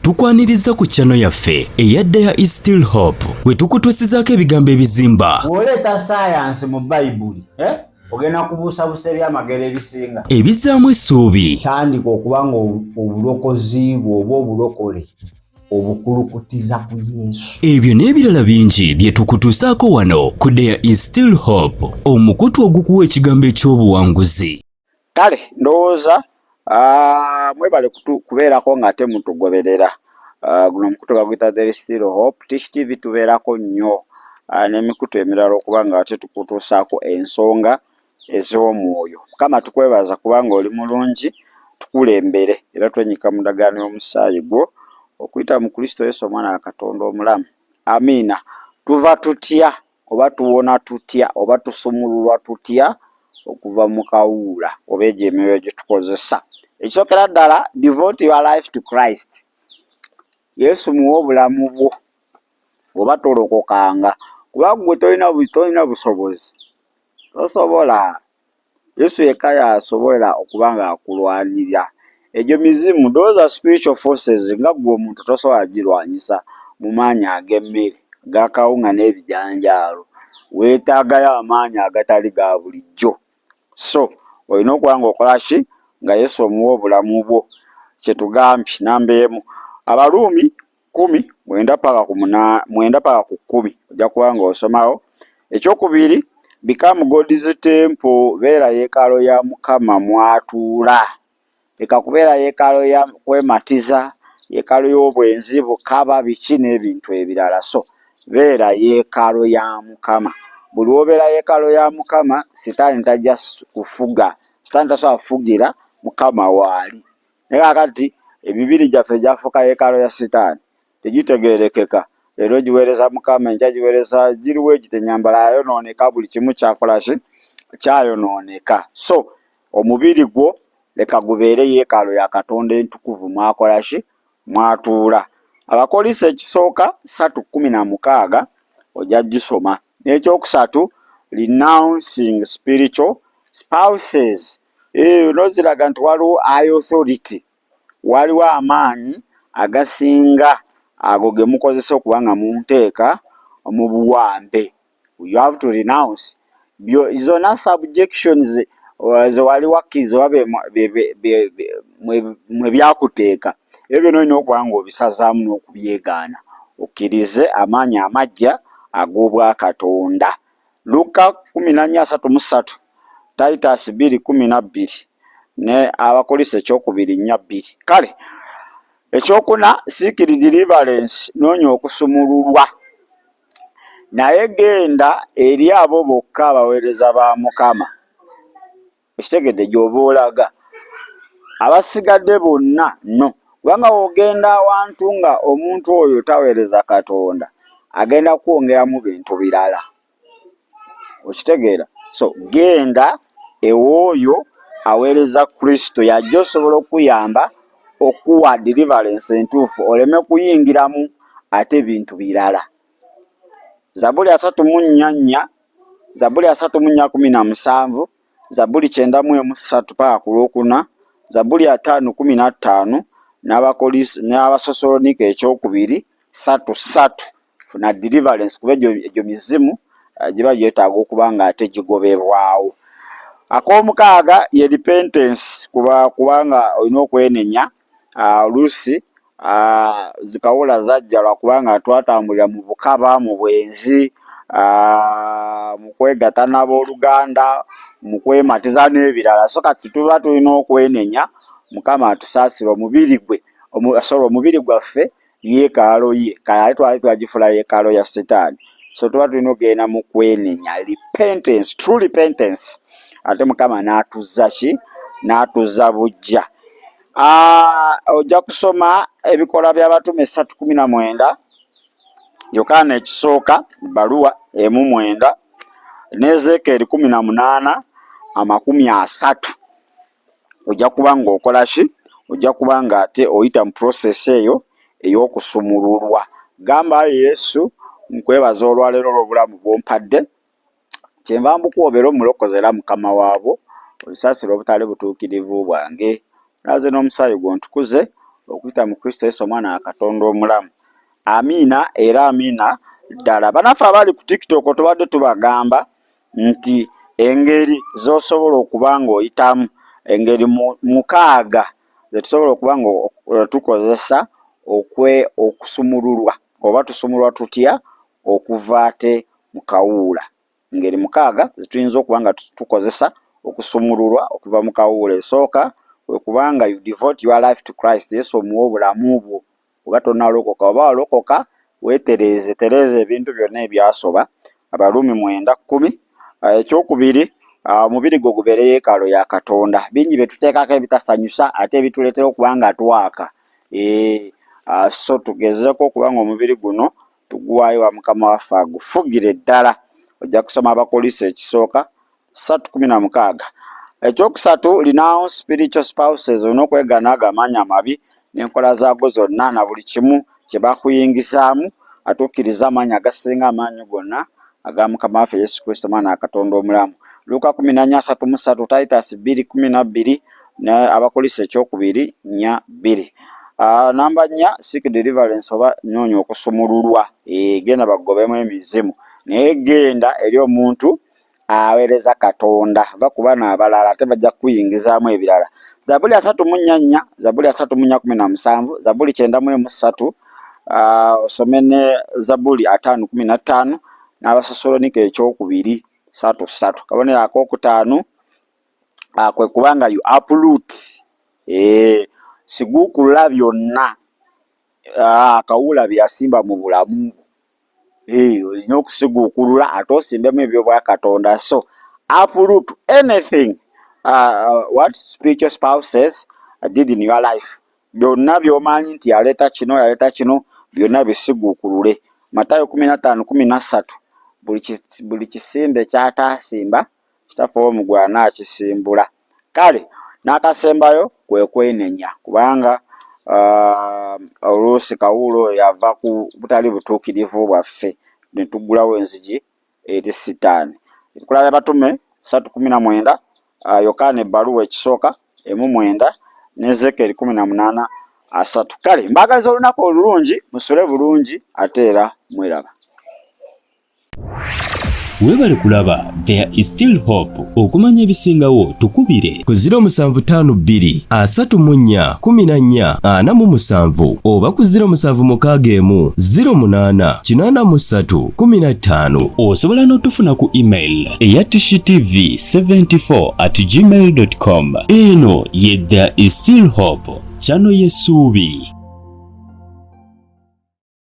Tukwaniriza ku channel yaffe eya There is Still Hope, we tukutuusizaako ebigambo ebizimba, Bw'oleeta saayansi mu Bayibuli, eh? Ogenda kubuusabuusa ebyamagero ebisinga. Ebizzaamu essuubi, Tandika okuba nga obulokozi bwo oba obulokole obukulukutiza ku Yesu. Ebyo n'ebirala bingi bye tukutuusaako wano ku There is Still Hope, omukutu ogukuwa ekigambo eky'obuwanguzi. Kale ndowooza mwebale kubeerako ng'ate mutugoberera. Guno omukutu baguyita There is Still Hope Tish TV. Tubeerako nnyo n'emikutu emirala okuba nga ate tukutuusaako ensonga ez'omwoyo. Mukama, tukwebaza kubanga oli mulungi. Tukulembere era twenyika mu ndagaano y'omusaayi gwo okuyita mu Kristo Yesu, omwana wa Katonda omulamu. Amiina. Tuva tutya oba tuwona tutya oba tusumululwa tutya okuva mu kawuula oba egyo emyoyo gye tukozesa? Ekisookera ddala, devote your life to Christ. Yesu muwe obulamu bwo oba tolokokanga, kuba gwe tolina busobozi, tosobola. Yesu yekka yasobola okuba nga akulwanirira egyo mizimu. Those are spiritual forces nga gwe omuntu tosobola girwanyisa mu maanyi ag'emmere, gakawunga n'ebijanjaalo. Weetaagayo amaanyi agatali ga bulijjo. So olina okuba nga okola ki? Nga Yesu omuwa obulamu bwo. Kyetugambye namba 1, Abaruumi 10:9 paka ku 9 paka ku 10, ojja kuba nga osomawo. Ekyokubiri, become God's temple. Beera yeekaalo ya Mukama mwatuula. Leka kubeera yeekaalo ya kwematiza, yeekaalo y'obwenzi, bukaba, biki n'ebintu ebirala. So beera yeekaalo ya Mukama. Buli wobeera yeekaalo ya Mukama, Sitaani tajja kufuga. Sitaani tasobola kufugira Mukama waali. Naye kakati emibiri gyaffe gyafuuka yeekaalo ya Sitaani, tegitegeerekeka. Leero giweereza Mukama, enkya giweereza giriwo egito, ennyambala yayonooneka, buli kimu kyakola ki? Kyayonooneka. So omubiri gwo leka gubeere yeekaalo ya Katonda entukuvu mwakola ki? Mwatuula. Abakoliso ekisooka 3:16, ojja gisoma. N'ekyokusatu, renouncing spiritual spouses. Noziraga nti waliwo high authority, waliwo amaanyi agasinga ago ge mukozesa okuba nga munteeka mu buwambe. You have to renounce zonna subjections ze wali wakkiriza oba mwe byakuteeka. Ebyo byonna olina okuba nga obisazaamu n'okubyegaana, okkirize amaanyi amajja ag'obwakatonda. Luka 14:33, Titus 2:12 ne Abakolisa ekyokubiri 4:2. Kale ekyokuna, seek deliverance. Noonya okusumululwa, naye genda eri abo bokka abaweereza ba Mukama. Ekitegedde gy'oba olaga, abasigadde bonna no, kubanga w'ogenda awantu nga omuntu oyo taweereza Katonda, agenda kwongeramu bintu birala. Okitegeera? So genda ew'oyo aweereza Kristo, yajja osobola okuyamba okuwa deliverance entuufu, oleme kuyingiramu ate bintu birala. Zabuli 34:4, Zabuli 34:17, Zabuli 91:3 paka ku lwokuna, Zabuli 5:15 n'Abasessaloniika ekyokubiri 3:3. Funa deliverance, kuba egyo mizimu giba gyetaaga okuba nga ate gigobebwawo. Ak'omukaaga ye repentance, kuba kubanga olina okwenenya. Oluusi zikawula zajja lwakubanga twatambulira mu bukaba, mu bwenzi, mu kwegatta n'abooluganda, mu kwematiza n'ebirala. So kati tuba tulina okwenenya, Mukama atusaasire. Omubiri gwe, sorry, omubiri gwaffe yeekaalo ye, kale ate twali twagifuula yeekaalo ya Sitaani. So tuba tulina okugenda mu kwenenya, repentance, true repentance, ate Mukama n'atuzza ki? N'atuzza buggya. Ojja kusoma Ebikolwa by'Abatume 3:19, Yokaana ekisooka bbaluwa 1:9 ne Ezeekyeri 18:30. Ojja kuba ng'okola ki? Ojja kuba ng'ate oyita mu process eyo ey'okusumululwa. Gamba, "Yesu, nkwebaza olwaleero olw'obulamu bw'ompadde. Kyenva mbukuwa obeere omulokozi era Mukama waabwo. Obisaasire obutali butuukirivu bwange, naaze n'omusaayi gwo ntukuze. okuyita mu Kristo Yesu omwana wa Katonda omulamu. Amiina era amiina ddala. Banaffe abali ku TikTok tubadde tubagamba nti engeri z'osobola okuba ng'oyitamu engeri mukaaga zetusobola okuba nga tukozesa okwe okusumululwa oba tusumulwa tutya okuva ate mu kawuula. Ngeri mukaaga zetuyinza okuba nga tukozesa okusumululwa okuva mu kawuula. Esooka kwe kuba nga you devote your life to Christ, Yesu omuwa obulamu bwo oba tonalokoka oba walokoka wetereeze tereeza ebintu byonna ebyasoba. Abaruumi 9:10. Ekyokubiri, omubiri gwo gubeere yeekaalo ya Katonda. Bingi bye tuteekako ebitasanyusa ate ebituleetera okuba nga twaka. So tugezeeko okuba nga omubiri guno tuguwaayo wa Mukama waffe agufugire ddala. Ojja kusoma Abakoliso ekisooka 3:16. Ekyokusatu, renounce spiritual spouses, olina okwegaana ago amaanyi amabi n'enkola zaago zonna na buli kimu kye bakuyingizaamu, ate okkirize amaanyi agasinga amaanyi gonna aga Mukama waffe Yesu Kristo omwana wa Katonda omulamu. Luka 14:33, Titus 2:12 ne Abakoliso ekyokubiri 4:2. Namba 4, seek deliverance oba noonya okusumululwa. Genda bagobemu emizimu, naye genda eri omuntu aweereza Katonda, va ku bano abalala ate bajja kukuyingizaamu ebirala. Zabuli 34 4, Zabuli 34:17, Zabuli 93, osome ne Zabuli 5:15 n'Abasessaloniika ekyokubiri 3:3. Kabonero akokutaano kwe kubanga you uproot, siguukulula byonna akawuula bye yasimba mu bulamu bwo. Olina okusiguukulula ate osimbemu eby'obwakatonda. So uproot anything what spiritual spouses did in your life. Byonna by'omanyi nti yaleeta kino yaleeta kino byonna bisiguukulule. Matayo 15:13, buli kisimbe ky'ataasimba Kitaffe ow'omu ggulu anaakisimbula. Kale n'akasembayo kwe kwenenya, kubanga oluusi kawuula oyo yava ku butali butuukirivu bwaffe ne tuggulawo enzigi eri Sitaani. Ebikolwa by'Abatume 3:19, Yokaana ebbaluwa ekisooka 1:9 ne Ezeekeri 18:30. Kale mbaagaliza olunaku olulungi, musule bulungi ate era mweraba. Weebale kulaba There is Still Hope. Okumanya ebisingawo tukubire ku 0752 34 14 47 oba ku 0761 08 83 15. Osobola n'otufuna ku email eya tishtv74@gmail.com. Eno ye There is Still Hope, channel y'essuubi.